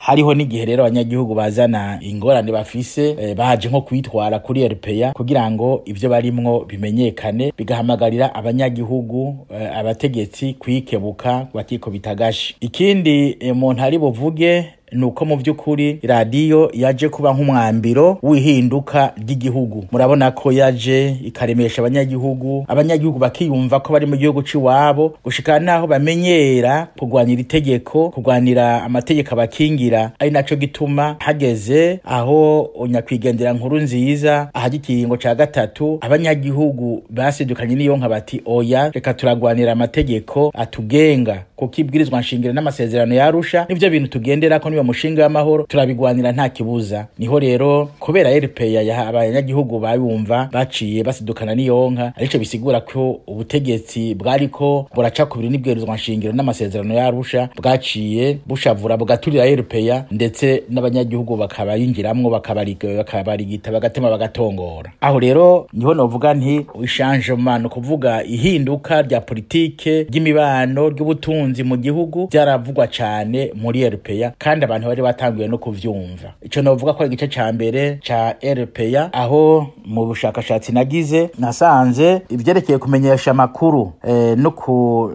Hariho n'igihe rero abanyagihugu bazana ingorane bafise, baje nko kwitwara kuri RPA kugira ngo ivyo barimwo bimenyekane, bigahamagarira abanyagihugu, abategetsi kwikebuka bakikubita agashi. Ikindi umuntu ari buvuge nuko mu vy'ukuri radiyo yaje kuba nk'umwambiro w'ihinduka ry'igihugu. Murabona ko yaje ikaremesha abanyagihugu, abanyagihugu bakiyumva ko bari mu gihugu c'iwabo, gushika naho bamenyera kurwanira itegeko, kurwanira amategeko abakingira. Ari naco gituma hageze aho nyakwigendera Nkuru Nziza ahaja ikiringo ca gatatu, abanyagihugu basidukanye niyonka bati: "Oya, reka turagwanira amategeko atugenga, kuko ibwirizwa nshingiro n'amasezerano yarusha nivyo bintu tugenderako, niyo mushinga w'amahoro, turabigwanira nta kibuza." Niho rero kubera RPA yaha abanyagihugu bayumva, baciye basidukana n'iyonka. Arico bisigura ko ubutegetsi bwariko buraca kubiri n'ibwirizwa nshingiro n'amasezerano yarusha bwaciye bushavura bugaturira RPA, ndetse n'abanyagihugu bakabayinjiramwo, bakabarigita, bagatema, bagatongora. Aho rero niho novuga nti changement, no kuvuga ihinduka rya politike, ry'imibano, ry'ubutunzi mu gihugu, byaravugwa cane muri RPA, kandi abantu bari batanguye no kuvyumva. Ico novuga ko ari igice ca mbere ca RPA, aho mu bushakashatsi nagize nasanze ivyerekeye kumenyesha amakuru no ku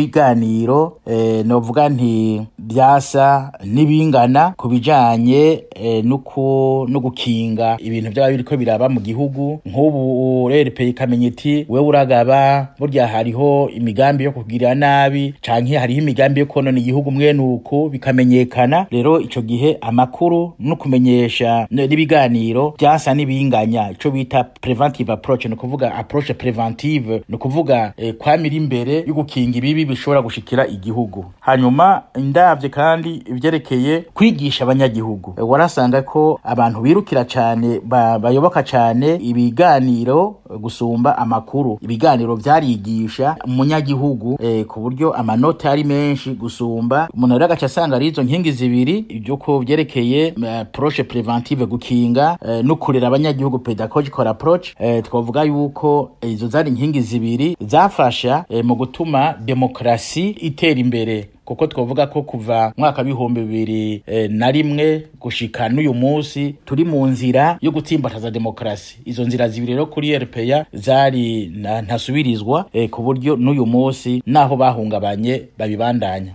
n'ibiganiro, novuga nti byasa n'ibingana ku bijanye no gukinga ibintu byaba biriko biraba mu gihugu. Nk'ubu RPA ikamenya iti: "Wewe uragaba, burya hariho imigambi yo kugirira nabi, canke hariho imigambi yo konona igihugu mwene uku," bikamenyekana. Rero ico gihe amakuru no kumenyesha n'ibiganiro byasa n'ibinganya ico bita preventive approach, ni ukuvuga approche préventive, ni ukuvuga kwamira imbere yo gukinga ibibi bishobora gushikira igihugu. Hanyuma ndavye kandi ivyerekeye kwigisha abanyagihugu, warasanga ko abantu birukira cane, bayoboka cane ibiganiro gusumba amakuru. Ibiganiro vyarigisha umunyagihugu ku buryo amanota ari menshi gusumba. Umuntu rero agaca asanga ari izo nkingi zibiri, ibyo ko vyerekeye approche préventive, gukinga, no kurera abanyagihugu, pedagogical approach. Twavuga yuko izo zari inkingi zibiri zafasha mu gutuma demokrasi itera imbere, kuko twavuga ko kuva mwaka 2001 gushika n'uyu munsi turi mu nzira yo gutsimbataza demokrasi. Izo nzira zibiri rero kuri RPA zari ntasubirizwa, ku buryo n'uyu munsi naho bahungabanye babibandanya.